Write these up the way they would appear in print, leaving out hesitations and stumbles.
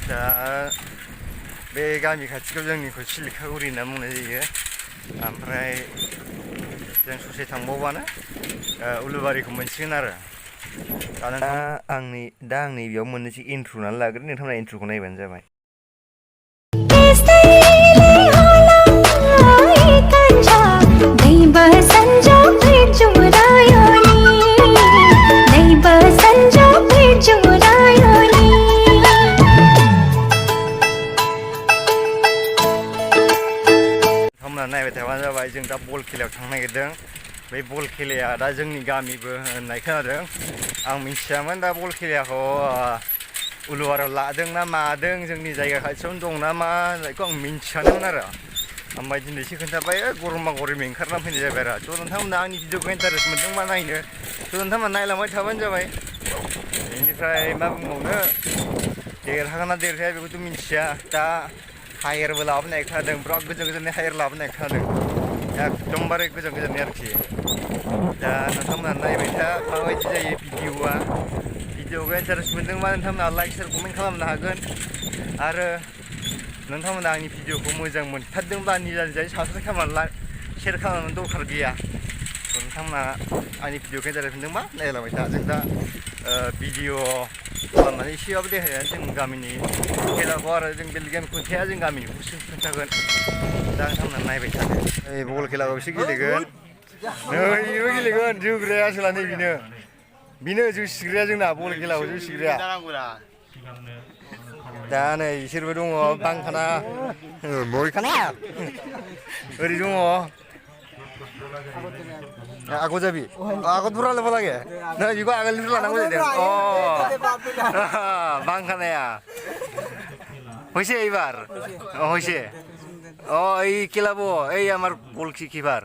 दा बे गामि खाथिखौ जोंनिखौ सिलिखागुरि होनना बुंनाय जायो। ओमफ्राय जों ससे थांबावबानो उलुबारिखौ मोनसिगोन आरो। दा आं नैबेयाव मोननैसो इन्ट्र' नानै लाग्रो, नोंथांमोना इन्ट्र'खौ नायबानो जाबाय। नायबाय थाबानो जाबाय। जों दा बल खेलायाव थांनो नागिरदों। बे बल खेलाया दा जोंनि गामिबो होननाय खोनादों। आं मिथियामोन दा बल खेलाखौ उलुबारियाव लादों ना मादों, जोंनि जायगा खाथियावनो दं ना मा, बेखौ आं मिथियानोमोन आरो। ओमफ्राय दिनैसो खोन्थाबाय, गरमा गरमि ओंखारना फैनाय जाबाय आरो। थ' नोंथांमोना आंनि भिडिअखौ इन्टारेस्ट मोनदोंबा नायनो, थ' नोंथांमोना नायलांबाय थाबानो जाबाय। बेनिफ्राय मा बुंबावनो, देरहागोन ना देरहाया बेखौथ' मिथिया। दा हायेरबो लाबोनाय खोनादों, बिराद गोजान गोजाननि हायेर लाबोनाय खोनादों, एकदमबारे गोजान गोजाननि आरोखि। दा नोंथांमोना नायबाय था माबायदि जायो भिडिअआ। भिडिअखौ इन्टारेस्ट मोनदोंबा नोंथांमोना लाइक शेयार कमेन्ट खालामनो हागोन। आरो नोंथांमोना आंनि भिडिअखौ मोजां मोनथारदोंब्ला निजा निजायै साबसक्राइब खालामनानै शेयार खालामनो दरखार गैया। नोंथांमोना आंनि भिडिअखौ इन्टारेस्ट मोनदोंबा नायलांबाय था। जों दा भिडिअ खालामनानै एसेबाबो देखायगोन जों गामिनि खेलाखौ आरो। जों बेलेग गेम खोन्थाया, जों गामिनिखौसो खोन्थागोन। दा नोंथांमोना नायबाय थादो। ओइ बल खेलाखौ एसे गेलेगोन, नै बेबो गेलेगोन। जोग्राया आसोला नै बेनो जोसिग्राया, जोंना बल खेलाखौ जोसिग्राया। दा नै बिसोरबो दङ, बांखाना ओरै दङ आगत जाबि आगत बुरा लोबा लागे नै बेखौ आगोलनिफ्राय लानांगौ जादों। बांखानाया হয়েছে এইবার হয়েছে এই খেলাবো এই আমার গোलकिपार।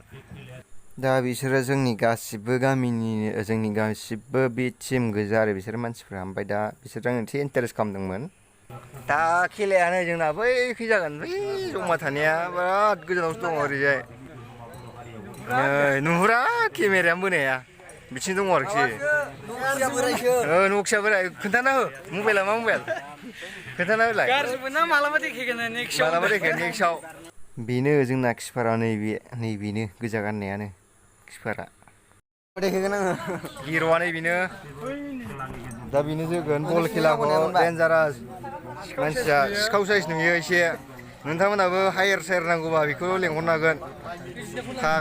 दा बिसोरो जोंनि गासिबो बे टिम गोजा आरो बिसोर मानसिफ्रा। ओमफ्राय दा बिसोर आं एसे इन्टारेस्ट खालामदोंमोन। दा खेलायानो जोंना बैखै जागोन, बै जमा थानाया बिराद गोजानावसो दङ ओरैजाय। नुहुरा केमेरायानो बोनाया बिथिं दङ आरोखि। नखिया बोराय खोन्थाना हो, मबाइला मा मबाइल खोन्थाना होलाय। मालाबा देखायगोन नेक्स्टआव। बेनो जोंना किपारा, नैबेनो गोजा गाननायानो किपारा। देखायगोन आङो हिर'आ नैबेनो। दा बेनो जोगोन बल खेलाखौ। डेन्जारास मानसिया सिखाव साइस नुयो एसे। नोंथांमोनाबो हायेर सायेर नांगौबा बेखौ लेंहरनो हागोन।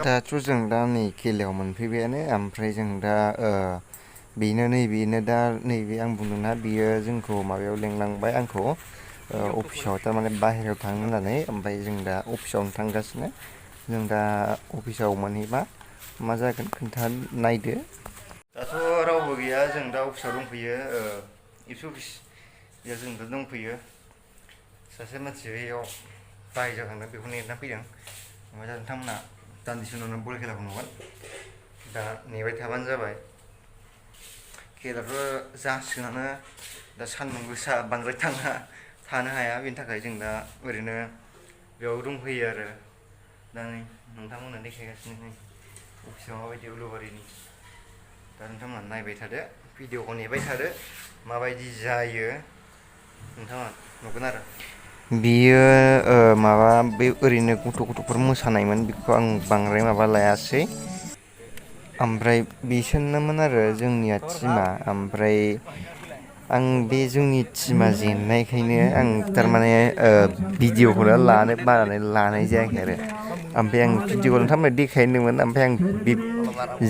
दाथ' जों दा नै खेलायाव मोनफैबायानो। ओमफ्राय जों दा नैबे आं बुंदोंना, बियो जोंखौ माबायाव लेंलांबाय आंखौ अफिसाव, थारमाने बाहेरायाव थांनो होननानै। ओमफ्राय जों दा अफिसावनो थांगासिनो। जों दा अफिसाव मोनहैबा मा जागोन नायदो। दाथ' रावबो गैया, जों दा अफिसाव दंफैयो। एबसु अफिस जों दा दंफैयो। सासे मानसि बेयाव बाहायजों थांदों, बेखौ नेना फैदों। ओमफ्राय दा नोंथांमोना दान्दिसे उनावनो बल खेलाखौ नुगोन। दा नेबाय थाबानो जाबाय। खेलाथ' जासिगोनानो। दा सान्दुं गोसा, बांद्राय थानो हाया। बेनि थाखाय जों दा ओरैनो बेयाव दंफैयो आरो। दा नै नोंथांमोना देखायगासिनो नै अफिसाव माबायदि उलुबारिनि। दा नोंथांमोना नायबाय थादो, भिडिअखौ नेबाय थादो, माबायदि जायो नोंथाङा नुगोन आरो। बियो बे ओरैनो गथ'फोर मोसानायमोन, बेखौ आं बांद्राय माबा लायासै। ओमफ्राय बिसोरनोमोन आरो जोंनिया टिमा। ओमफ्राय आं बे जोंनि टिमा जेननायखायनो आं थारमाने भिडिअखौनो बानानै लानाय जायाखै आरो। ओमफ्राय आं भिडिअखौ नोंथांमोननो देखायदोंमोन। ओमफ्राय आं बे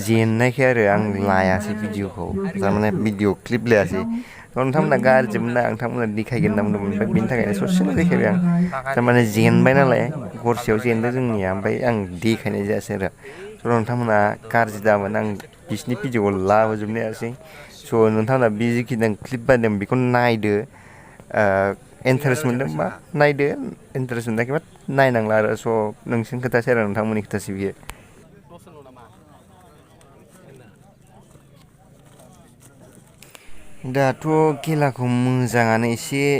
जेननायखाय आरो आं लायासै भिडिअखौ, थारमाने भिडिअ क्लिप लायासै। नोंथांमोना गाज्रि मोनना, नोंथांमोना देखायगोन होनना बुंदोंमोन। ओमफ्राय बेनि थाखायनो ससेल' देखायबाय आं, थारमाने जेनबाय नालाय, गरसेयाव जेनदों जोंनिया। ओमफ्राय आं देखायनाय जायासै आरो। स' नोंथांमोना गाज्रि दामोन, आं बिसिनि भिडिअखौ लाबोजोबनो हायासै। स' नोंथांमोना बे जिखिनि आं क्लिप बानायदों बेखौ नायदो। इन्टारेस्ट मोनदोंबा नायदो, इन्टारेस्ट मोनाखैबा नायनांला आरो। स' नोंसिनि खोथासै आरो, नोंथांमोननि खोथासै बियो। दाथ' खेलाखौ मोजाङानो,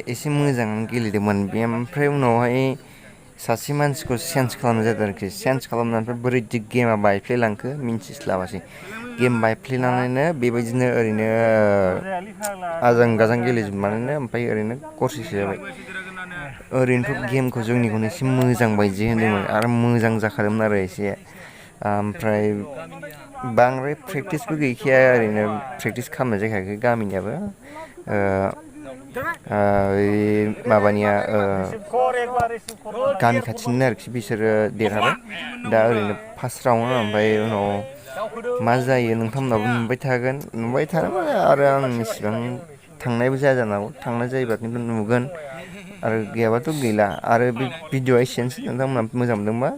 एसे मोजाङानो गेलेदोंमोन बे। ओमफ्राय उनावहाय सासे मानसिखौ चेन्ज खालामनाय जादों आरोखि। चेन्ज खालामनायनिफ्राय बोरैदि गेमा बायफ्लेलांखो मिन्थिस्लाबासै। गेम बायफ्लेनानैनो बेबायदिनो ओरैनो आजां गाजां गेलेजोबनानैनो ओमफ्राय ओरैनो गरसेसो जाबाय। ओरैनोथ' गेमखौ जोंनिखौनो एसे मोजां बायदि होन्दोंमोन आरो मोजां जाखादोंमोन आरो एसे। ओमफ्राय बांद्राय प्रेक्टिसबो गैखाया ओरैनो प्रेक्टिस खालामनाय जाखायाखै गामिनियाबो। माबानिया गामि खाथिनिनो आरोखि बिसोरो देरहाबाय दा ओरैनो फार्स्ट राउन्ड ओमफ्राय उनाव मा जायो नोंथांमोनहाबो नुबाय थागोन आरो आं इसिबां थांनायबो जाया जानो हागौ थांनाय जायोबा खिन्थु नुगोन आरो गैयाबाथ' गैला आरो बे भिडिअ'आ एसेनोसै नोंथांमोनहा मोजां मोनदोंबा